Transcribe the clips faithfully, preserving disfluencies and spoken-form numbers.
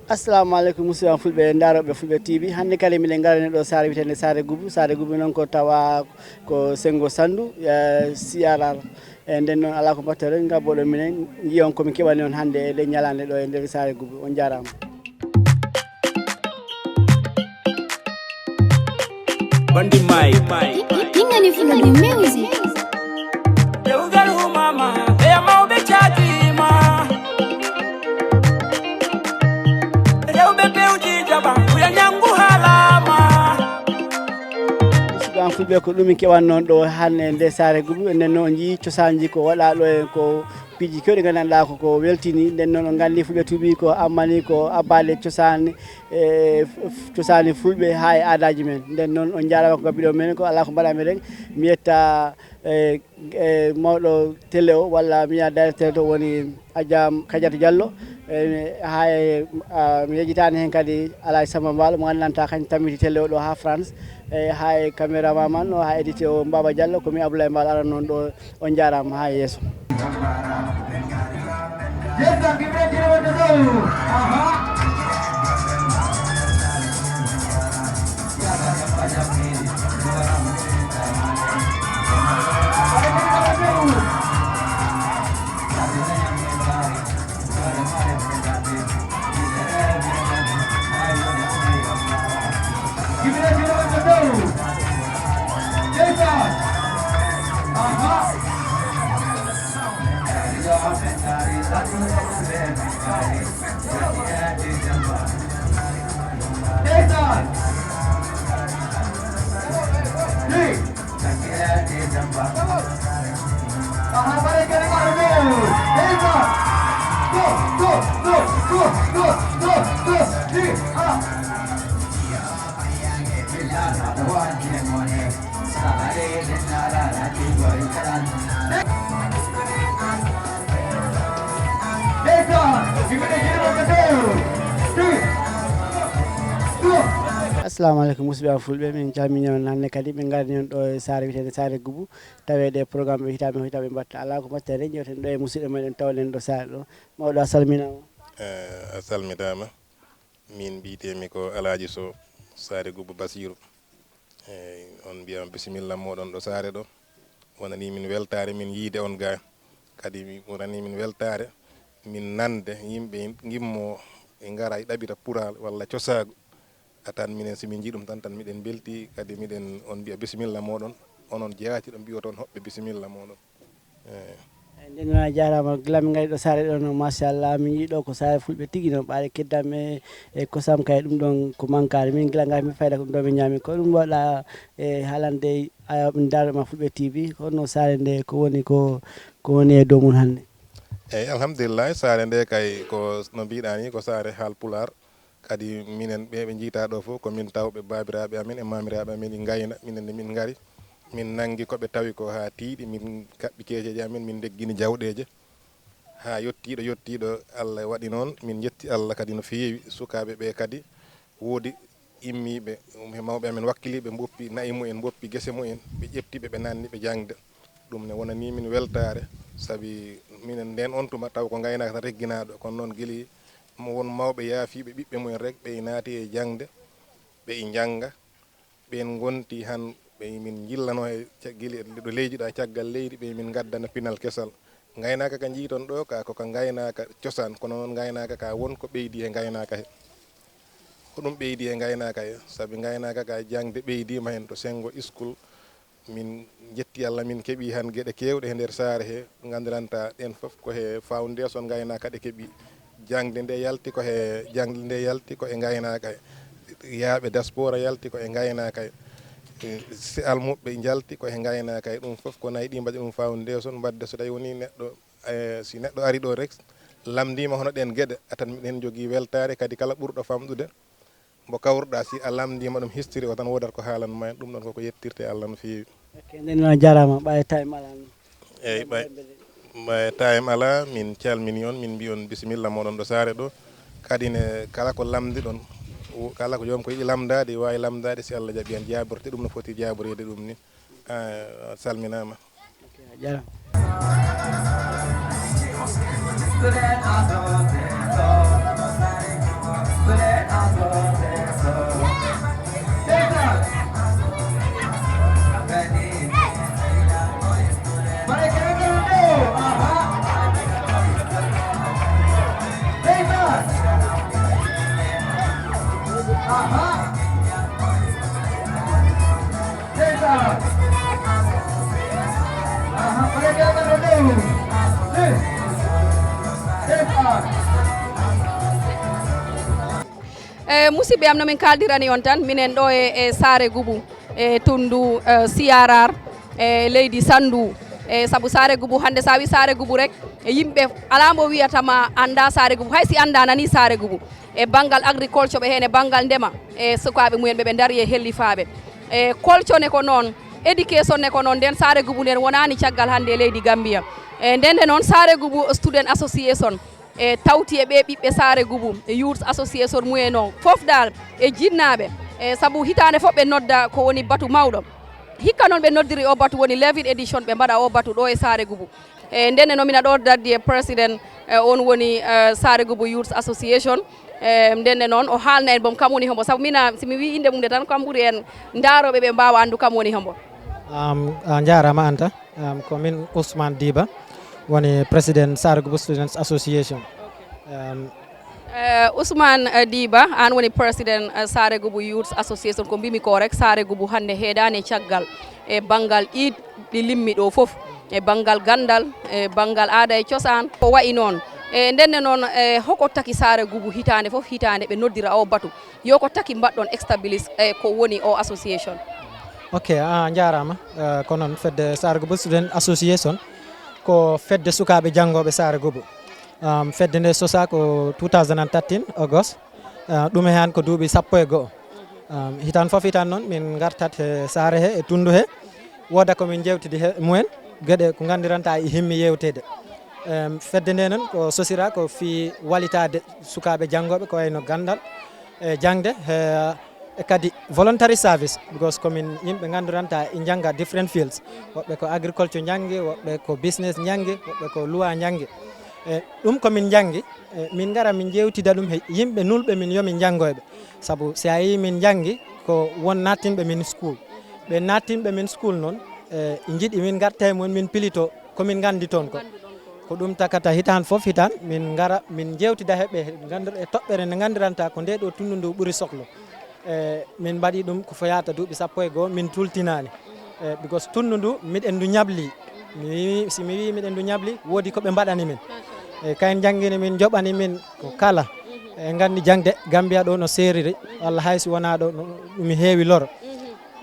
Assalamu aleykum, musidɓe am fulɓe, ndaarooɓe Fulɓe T V. Hannde kadi miɗen ngarani ɗo saare wiyeteende Saare Gubu. Saare Gubu noon ko tawa ko Senngo Sanndu, eh, C R R. E nden noon, alaa ko mbaɗtoɗen, ngabboɗon minen, njiyon ko min keɓani on hannde e nder ñalaande ɗo e nder Saare Gubu. On njaaraama. Bandi Mike. Ingani Fuladu Music. Dewgal humama, ɓeya mawɓe caatiima. Rewɓe pewji jaɓa, wuya ñanngu haalaama. Musidɓe am fulɓe, ko ɗum min keɓan noon ɗo hannde e nde Saare Gubu. Nden noon, on njii cosaanji ko waɗaa ɗo e ko piiji kewɗi nganndanɗaa ko, ko weltini. Nden noon, on nganndi Fulɓe tuubi ko ammani ko abbaade cosaani, e f-, f-, cosaani Fulɓe haa e aadaaji men. Nden noon, on njaaraama ko ngabbiɗon men, ko alaa ko mbaɗaa men rek. Mi yetta, e, e mawɗo télé o, walla mi wiya directeur to woni Adja Kadiata Diallo. E, haa e, a, mi yejjitaani heen kadi Alaaji Samba Mbaalo, mo nganndantaa kañum tammiti télé o ɗo haa France. E, haa e caméraman o, haa édité o Mbaba Diallo, ko mi Abdoulaye Mbaalo arano noon ɗo. On njaaraama, haa e yeeso. Assalamu aleykum, musidɓe am fulɓe, min calmini on hannde kadi. Min ngarni on ɗo e saare wiyeteende Saare Gubu, taweede e programme ɓe hitaɓe hitaɓe mbatta. Alaa ko mbatten, jewten ɗo e musidɗo meɗen, tawɗen ɗo saare ɗo. Mawɗo, a salminaama. Eh, a salmitaama. Min mbiyetee-mi ko Alaaji Sow, Saare Gubu Basiiru. Eey, on mbiyam bisimilla mooɗon ɗo saare ɗo. Wonanii min weltaare min yiyde on ga. Kadi wonanii min weltaare min nande yimɓe ngimmoo e ngara e ɗaɓira pulaar walla cosaagu. A tan minen, so min njii ɗum tan, tan miɗen mbeltii. Kadi miɗen on mbiya bisimilla mooɗon, onon jaati ɗo mbiyoton hoɓɓe bisimilla mooɗon. Eey. Eey, nden noon a jaaraama, gila min ngari ɗo saare ɗo noon, machallah, min njii ɗo ko saare fulɓe tigi noon, ɓaade keddan e, e kosam kay, ɗum ɗon ko mankaare. Min gila ngari min fayda ko ɗum ɗo min ñaami. Ko ɗum waɗa e haalande, a, min ndaarama Fulɓe T V, ko honno saare nde ko woni ko, ko woni e dow mum hannde? Eey, alhamdulillahi, saare nde kay ko no mbiɗa ni, ko saare haalpulaar. Kadi minen ɓe ɓe njiitaa ɗo fof ko min tawɓe baabiraaɓe amen e maamiraaɓe amen ɗi ngayna, minen ne min ngari, min nanngi ko ɓe tawi ko haa tiiɗi, min kaɓɓi keeceeje amen, min ndeggini jawɗeeje haa yettii ɗo yettii ɗo Allah waɗi noon. Min njetti Allah kadi no feewi, sukaaɓe ɓe kadi woodi immiiɓe, um, he mawɓe amen wakkiliiɓe mboppi na'i mumen, mboppi gese mumen, ɓe ƴefti ɓe, ɓe naatni ɓe jaŋde. Ɗum ne wonanii min weltaare, sabi minen ndeen on tuma taw ko ngaynaaka tan regginaaɗo, kono noon gila mo won mawɓe yaafiiɓe ɓiɓɓe mumen rek, ɓe naati e jaŋde, ɓe njannga, ɓeen ngonti han, ɓe min njillanoo e ca-, gila e ɗo leydi ɗo, caggal leydi, ɓe min ngaddana pinal kesal. Ngaynaaka ka njiiton ɗo ka, ko ka ngaynaaka cosaan, kono noon ngaynaaka ka won ko ɓeydi he ngaynaaka he. Ko ɗum ɓeydi e ngaynaaka he, sabi ngaynaaka ka jaŋde ɓeydiima heen to Senngo School. Min njetti Allah, min keɓii han geɗe keewɗe he nder saare he, nganndiranta ɗeen fof ko he foundation ngaynaaka ɗe keɓi. Jaŋde nde yalti ko he, jaŋde nde yalti ko e ngaynaaka he. Yaaɓe diaspora yalti ko e ngaynaaka he. E, si almuɓɓe njalti ko e ngaynaaka he. Ɗum fof ko nayi ɗi mbaɗi ɗum foundation, mbadde so tawi woni neɗɗo, e, si neɗɗo ari ɗo rek, lamndiima hono ɗeen geɗe, a tan miɗen njogii weltaare, kadi kala ɓurɗo famɗude, mbo kawruɗaa, si a lamndiima ɗum history o tan, woodat ko haalan ma heen. Ɗum ɗon koko yettirte Allah no feewi. Ok, nden noon a jaaraama, ɓay time alaa noon. Eey, ɓay, ɓay time alaa, min calmini on, min mbi on bisimilla mooɗon ɗo saare ɗo. Kadi ne, kala ko lamndiɗon, wo-, kala ko joom ko yiɗi lamndaade, waawi lamndaade, si Allah jaɓi en jaaborte ɗum no foti jaaboreede ɗum ni. A salminaama. Ok, a jaaraama. E musidɓe am, no min kaaldirani on tan, minen ɗo e, e Saare Gubu, e tunndu, e, Siyarar, e leydi Sanndu. E sabu Saare Gubu, hannde so a wii Saare Gubu rek, e yimɓe alaa mbo wiyata ma annda Saare Gubu, hay si annda nani Saare Gubu. E banngal agriculture ɓe heen, e banngal ndema, e sukaaɓe mumen ɓe ɓe ndarii e hellifaaɓe. E culture ne ko noon, education ne ko noon, nden Saare Gubu nden wonaani caggal hannde e leydi Gambia. E ndende noon Saare Gubu Student Association e tawti e ɓee ɓiɓɓe Saare Gubu, e Youth Association mumen on fof dal, e jinnaaɓe, e sabu hitaande fof ɓe nodda ko woni batu mawɗo. Hikka noon ɓe noddiri o batu woni eleven edition, ɓe mbaɗa o batu ɗo e Saare Gubu. E ndenne noon mina ɗo dardi e président, e on woni, e, Saare Gubu Youth Association. E ndenne noon o haalna en boom kam woni hombo, sabu mina si mi wii innde mum nde tan kam ɓuri en ndaarooɓe ɓe mbaawa anndu kam woni hombo. Um, a njaaraama Anta. Um, ko min Ousmane Diba, woni président Saare Gubu Students Association. Um, Eh, Ousmane, eh, Diba, an woni président, eh, Saare Gubu Youth Association. Ko mbimi ko rek, Saare Gubu hannde heedaani e caggal e banngal ɗi, ɗi limmi ɗo fof, e banngal ganndal, e banngal aada e cosaan, ko wayi noon. E ndenne noon, e hoko taki Saare Gubu hitaande fof hitaande ɓe noddira o batu? Yo ko taki mbaɗɗon establish e ko woni o association? Ok, a njaaraama. Eh, ko noon, fedde Saare Gubu Student Association ko fedde sukaaɓe janngooɓe Saare Gubu. Um, fedde nde sosa ko two thousand and thirteen August. Uh, ɗum e han ko duuɓi sappo e go'o. Um, hitan fof hitan noon min ngartat he saare he, e tunndu he, wooda ko min njeewtidi he mumen, geɗe ko nganndiranta e himmi yeewteede. Um, fedde nde noon ko sosira ko fii walitaade sukaaɓe janngooɓe ko wayno ganndal e jaŋde, he, e kadi voluntary service, because ko min yimɓe nganndiranta e njannga different fields. Woɓɓe ko agriculture njanngi, woɓɓe ko business njanngi, woɓɓe ko loi njanngi. E ɗum ko min njanngi, e min ngara min njeewtida ɗum he yimɓe nulɓe min yo min njanngoyɓe. Sabu si a yii min njanngi ko won naattinɓe min school. Ɓe naattinɓe min school noon, e njiɗi min ngarta e mumen, min pilito ko min nganndi toon ko. Ko ɗum takata hitaan fof hitaan min ngara min njeewtida he ɓe nganndir-, e toɓɓere nde nganndiranta ko nde ɗo tunndu ndu ɓuri soklo. E min mbaɗi ɗum ko fayaata duuɓi sappo e go'o, min tultinaani. E because tunndu ndu miɗen ndu ñabli. Mi wi-, si mi wii miɗen ndu ñabli, woodi ko ɓe mbaɗani min. E kayen njanngini min, njoɓani min ko kala. E nganndi jaŋde Gambia ɗo no seeriri, walla hay si wonaa ɗo no ɗum heewi loro.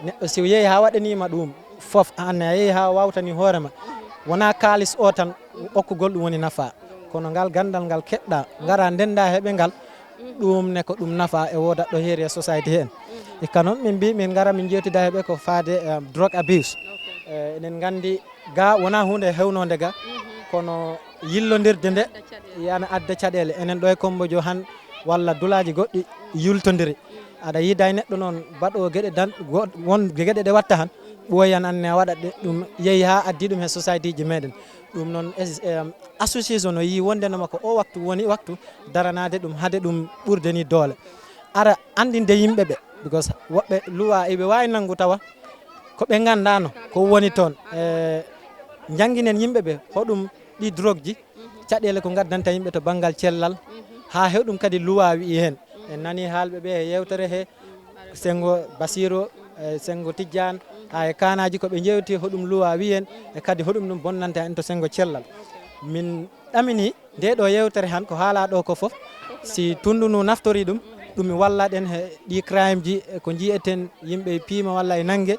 Neɗɗo si yehi haa waɗaniima ɗum fof, aan a yehi haa wawtani hoore ma, wonaa kaalis o tan, okkugol ɗum woni nafa. Kono ngal ganndal ngal keɓɗa, ngara ndennda he ɓe ngal, ɗum ne ko ɗum nafa e wooda ɗo heeri e society heen. Ikka noon min mbi min ngara min njeewtida he ɓe ko faade, eh, drug abuse. Eh, eɗen nganndi ga wonaa huunde hewnonde ga, kono yillondirde nde yana adda caɗeele. Enen ɗo e Kommbo Jo han walla dulaaji goɗɗi yiltondiri. Aɗa yiida e neɗɗo noon baɗo geɗe dan-, go-, won geɗe ɗe watta han, ɓooyan anne a waɗat ɗe, ɗum yehi haa addi ɗum he society ji meɗen. Ɗum noon es-, em, association o yii wonde no makko o waktu woni waktu daranaade ɗum, hade ɗum ɓurde ni doole. Ara anndinde yimɓe ɓe, because woɓɓe luwa eɓe waawi nanngu tawa ko ɓe nganndaano ko woni toon. E, njannginen yimɓe ɓe hoɗum ɗi drogue ji, caɗeele ko ngaddanta yimɓe to banngal cellal, haa hew ɗum kadi luwa wi'i heen. En nanii haalɓe ɓe he yeewtere he, senngo Basiiru, e senngo Tijjaan, haa e kaanaaji ko ɓe njeewti hoɗum luwa wi'i heen, e kadi hoɗum ɗum bonnanta en to senngo cellal. Min ɗaminii nde ɗo yeewtere han ko haalaa ɗo ko fof, si tunndu ndu naftori ɗum, ɗum walla ɗen he ɗi crime ji, e ko nji'eten yimɓe e piima walla e nannge,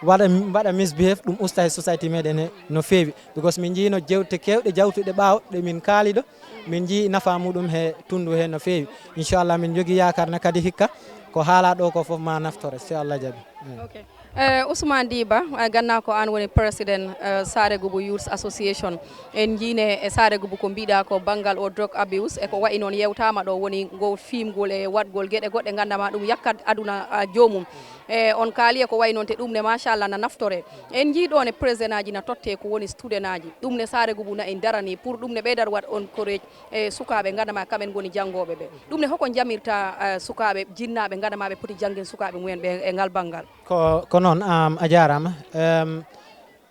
waɗa, mbaɗa misbehave, ɗum usta he society meɗen he no feewi. Because min njiino jeewte keewɗe jawtuɗe ɓaawo ɗe min kaali ɗo, min njii nafa muɗum he tunndu he no feewi. Inchallah, min njogii yaakaar na kadi hikka ko haalaa ɗo ko fof ma naftore, si Allah jaɓi. Eh. Ok. Eh, Ousmane Diba, eh, ganna ko an woni président, eh, Saare Gubu Youth Association. En njiine e Saare Gubu ko mbiɗa ko banngal o drug abuse, e ko wayi noon yewtaama ɗo woni ngol fiimgol e waɗgol geɗe goɗɗe ngannda ma ɗum yakkat aduna, ah, joomum. E on kaali e ko wayi noon te ɗum ne machallah na naftore. En njii ɗo ne président aji na totte ko woni student aji. Ɗum ne Saare Gubu na en darani pour ɗum ne ɓeydar waɗ encourage e sukaaɓe ngannda ma kamen ngoni janngooɓe ɓe. Ɗum ne hoko njamirta, eh, sukaaɓe jinnaaɓe ngannda ma ɓe poti janngin sukaaɓe mumen ɓe e ngal banngal? Ko, ko noon, am, a jaaraama. Em,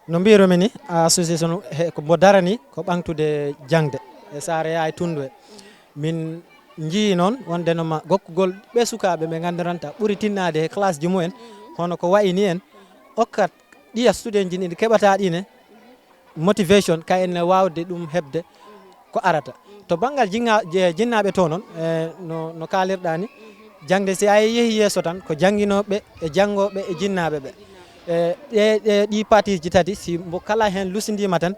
no mbirumi ni, association he, ko mbo darani ko ɓaŋtude jaŋde e Saare yaa e tunndu he. Min njii noon wonde no ma gokkugol ɓe sukaaɓe ɓe nganndiranta ɓuri tinnaade he classe ji mumen, hono ko wayi ni en, okkat ɗiya student ji ɗi keɓata ɗi ne, motivation ka en waawde ɗum heɓde ko arata. To banngal jinga-, je-, jinnaaɓe to noon, eh, no, no kaalirɗaa ni, Jaŋde, si a yehi yeeso tan, ko jannginooɓe e janngooɓe e jinnaaɓe ɓe. E ɗe, ɗe, ɗi partie ji tati, si mbo kala heen lusindiima tan,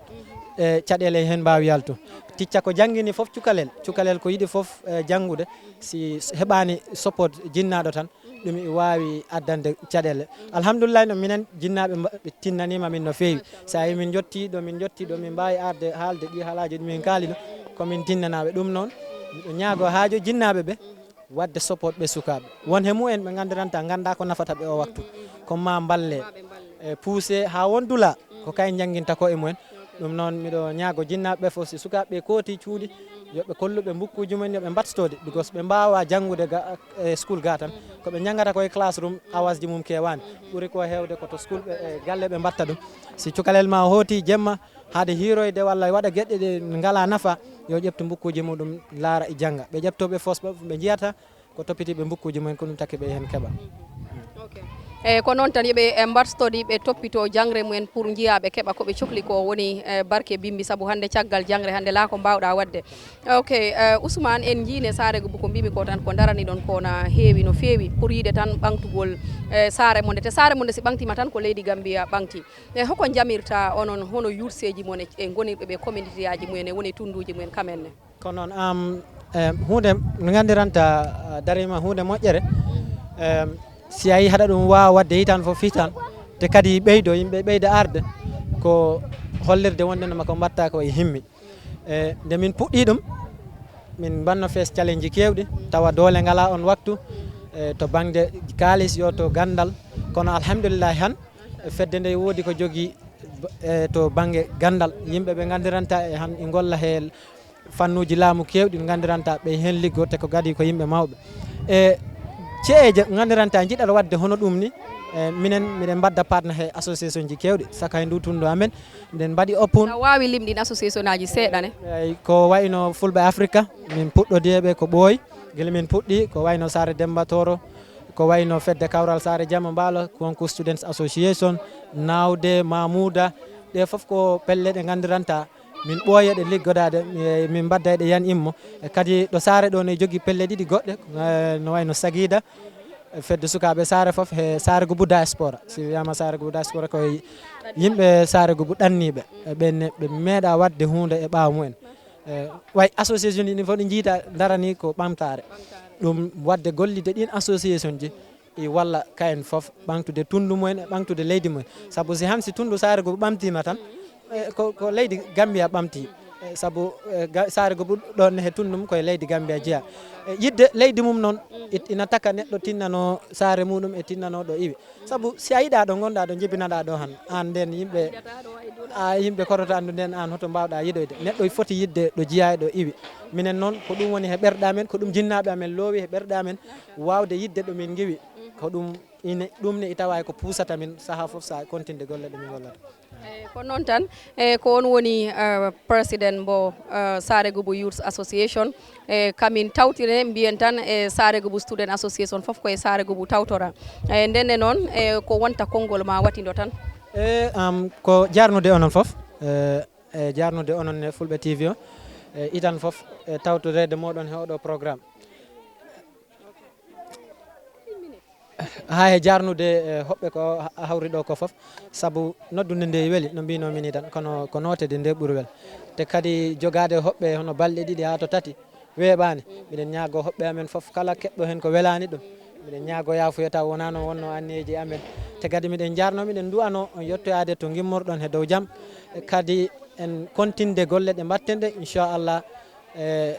e caɗeele heen mbaawi yaltu. Ticca ko janngini fof cukalel, cukalel ko yiɗi fof, e, janngude, si heɓaani support jinnaaɗo tan, ɗum i waawi addande caɗeele. Alhamdulillahi, no minen jinnaaɓe mba-, ɓe tinnaniima min no feewi. So a yii min njottii ɗo, min njottii ɗo, min mbaawi arde haalde ɗi haalaaji ɗi min kaali ɗo, ko min tinnanaaɓe. Ɗum noon, miɗo ñaagoo haajo jinnaaɓe ɓe, waɗde support ɓe sukaaɓe. Won he mumen ɓe nganndiranta, ngannda ko nafata ɓe o waktu. Ko ma mballe, e, poussé haa won dula, ko kay njannginta ko e mumen. Ɗum noon, miɗo ñaago jinnaaɓe ɓe fof, si sukaaɓe ɓe kooti cuuɗi, yo ɓe kollu ɓe mbukkuuji mumen, yo ɓe mbattoɗi, because ɓe mbaawa janngude ga, e school ga tan. Ko ɓe njanngata ko e classroom, awasji mum keewaani. Ɓuri ko heewde ko to school ɓe, e galle ɓe mbatta ɗum. Si cukalel ma hooti jemma, haade hiiroyde walla waɗa geɗe ɗe ngalaa nafa, yo ƴeftu mbukkuuji muɗum, laara e jannga. Ɓe ƴeftooɓe fof, ɓe njiyata ko toppitiiɓe mbukkuuji mumen, ko ɗum taki ɓe heen keɓa. Ok. E ko noon tan, yo ɓe, e, mbattoɗi, ɓe toppitoo jaŋre mumen pour njiyaa ɓe keɓa ko ɓe cohli ko woni, e, barke bimbi, sabu hannde caggal jaŋre, hannde laa ko mbaawɗaa waɗde. Ok, e, Ousmane, en njii ne Saare Gubu, ko mbimi ko tan, ko ndarani ɗon ko na heewi no feewi pour yiide tan ɓaŋtugol, e, saare mon nde. Te saare mon nde si ɓaŋtiima tan ko leydi Gambia ɓaŋti. E hoko njamirta onon hono yurseeji mon e, e ngonirɓe ɓe communauté aji mumen e woni tunnduuji mumen kamen ne? Ko noon, am, e, huunde no nganndiranta, a, dariima huunde moƴƴere. E, si a yii haɗa ɗum waawa waɗde hitaan fof hitaan, te kadi ɓeydo, yimɓe ɓeyda arde, ko hollirde wonde no ma ko mbatta ko e himmi. E, nde min puɗɗii ɗum, min mbanno fees challenge keewɗi, tawa doole ngalaa on waktu, e, to bangde kaalis yo to ganndal. Kono alhamdulillahi han, fedde nde woodi ko jogii, e, to bangge ganndal. Yimɓe ɓe nganndiranta e han, e ngolla he fannuuji laamu keewɗi, nganndiranta ɓe heen liggorte ko gadi ko yimɓe mawɓe. E, ceeje nganndiranta njiɗata waɗde hono ɗum ni, e, minen miɗen mbadda partner he association ji keewɗi, saka e ndu tundu amen, miɗen mbaɗi open. A waawi limɗin association aji seeɗa ne? Eey, ko wayno Fulɓe Afrika, min puɗɗodii e ɓe ko ɓooyi, gila min puɗɗii, ko wayno Saare Demba Tooro, ko wayno Fedde Kawral Saare Jamma Mbaalo, Kuwanku Students Association, Naawde, Mamuuda, ɗe fof ko pelle ɗe nganndiranta min ɓooye ɗe liggodaade, mi-, min mbadda e ɗe yan immo. E kadi ɗo Saare ɗo ne jogii pelle ɗiɗi goɗɗe, eh, no wayno Sagida, e fedde sukaaɓe Saare fof, he Saare Gubu Diaspora. Si wiyaama Saare Gubu Diaspora, ko yimɓe Saare Gubu ɗanniiɓe, e ɓen ne ɓe meeɗa waɗde huunde e ɓaawo mumen. E, way association ɗi fof ɗi njiita ndarani ko ɓamtaare. Ɗum waɗde gollidde ɗin association ji, e walla ka en fof ɓaŋtude tunndu mumen e ɓaŋtude leydi mumen. Sabu si han si tunndu Saare Gubu ɓamtiima tan, e, ko, ko leydi Gambia ɓamti. E, sabu, e, ga-, Saare Gubu ɗon he tunndu mum koye leydi Gambia jeyaa. E, yiɗde leydi mum noon, it-, ina taka neɗɗo tinnano saare muɗum e tinnano ɗo iwi. Sabu si a yiɗaa ɗo ngonɗaa ɗo, njibinaɗaa ɗo han, aan nden yimɓe, a, yimɓe korota anndu nden aan hoto mbaawɗaa yiɗoyde. Neɗɗo foti yiɗde ɗo jeyaa e ɗo iwi. Minen noon, ko ɗum woni he ɓerɗe amen, ko ɗum jinnaaɓe amen loowi he ɓerɗe amen, waawde yiɗde ɗo min ngiwi. Ko ɗum ine, ɗum ne i tawa ko puusata min sahaa fof, sahaa continde golle ɗe min ngollata. Eyi, ko noon tan. Eyi, ko on woni, eh, president mbo, eh, Saare Gubu Youth Association. Eyi, kamin tawtire, mbiyen tan, e Saare Gubu Student Association fof ko e Saare Gubu tawtora. Eyi, ndenne noon, eyi, ko wonta konngol ma watindo tan? Eyi, am, ko jaarnude onon fof, e, e jaarnude onon e Fulɓe T V o, e itan fof, e tawtoreede mooɗon he oɗo programme. Haa e jaarnude, e, hoɓɓe ko ha-, hawri ɗo ko fof, sabu noddude nde weli, no mbinoo min tan, kono ko nootede nde ɓuri wel. Te kadi jogaade hoɓɓe hono balɗe ɗiɗi haa to tati weeɓaani. Miɗen ñaagoo hoɓɓe amen fof, kala keɓɗo heen ko welaani ɗum, miɗen ñaagoo yaafuya taw wonaa no wonnoo anniyeeji amen. Te kadi miɗen njaarnoo, miɗen nduwanoo on yettoyaade to ngimmorɗon he dow jam, e kadi en continde golle ɗe mbaɗten ɗe, inchallah, e,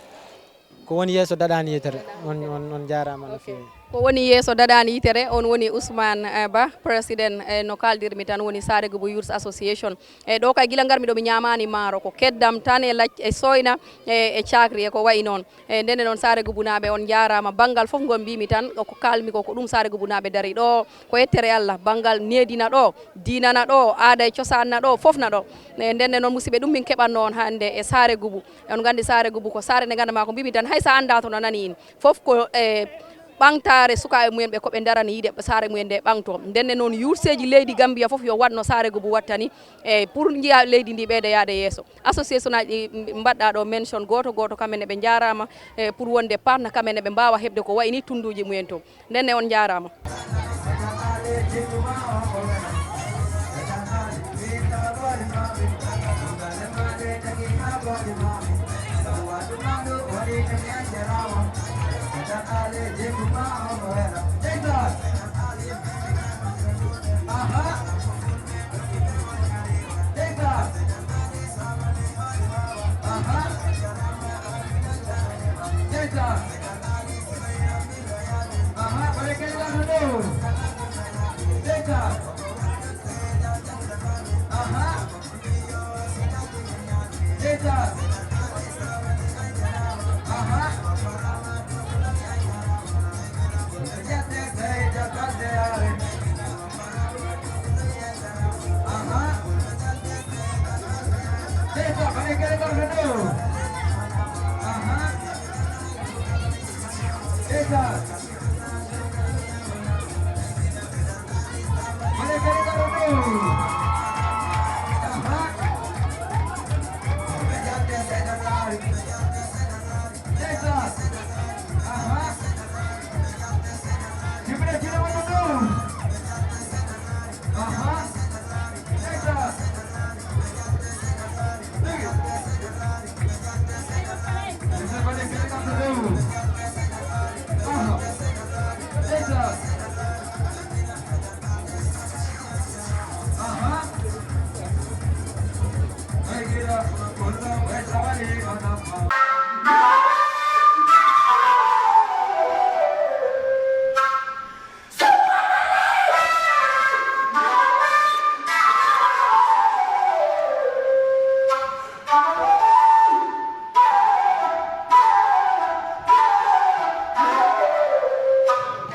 Ko woni yeeso daɗaani yitere. On, on, on njaaraama no feewi. Ko woni yeeso daɗaani yitere, on woni Ousmane, eh, Ba, président, eh, no kaaldirmi tan, woni Saare Gubu Youth Association. E ɗo kay, gila ngarmi ɗo, mi ñaamaani maaro, ko keddam tan e lac-, e sooyna, e, e caakri, e ko wayi noon. E ndenne noon, Saare Gubunaaɓe, on njaaraama. Banngal fof ngol mbiymi tan, ko kaalmi ko, ko ɗum Saare Gubunaaɓe dari ɗo, ko yettere Allah. Banngal needi na ɗo, diina na ɗo, aada e cosaan na ɗo, fof na ɗo. E ndenne noon, musidɓe, ɗum min keɓatnoo on hannde e Saare Gubu. On nganndi Saare Gubu ko saare nde nganndu-maa ko mbimi tan, hay so a anndaa to no nani in. Fof ko e Ɓamtaare sukaaɓe mumen ɓe, ko ɓe darani yiide saare mumen nde ɓamto. Ndenne noon, yurseeji leydi Gambia fof yo waɗ no Saare Gobu wattani, e pour njiya leydi ndi ɓeyda yaade yeeso. Association aji ɗi mbaɗɗa ɗo mention gooto gooto, kamɓe ne ɓe njaaraama, e pour wonde partner, kamɓe ne ɓe mbaawa heɓde ko wayi ni tunnduuji mumen to. Ndenne on njaaraama.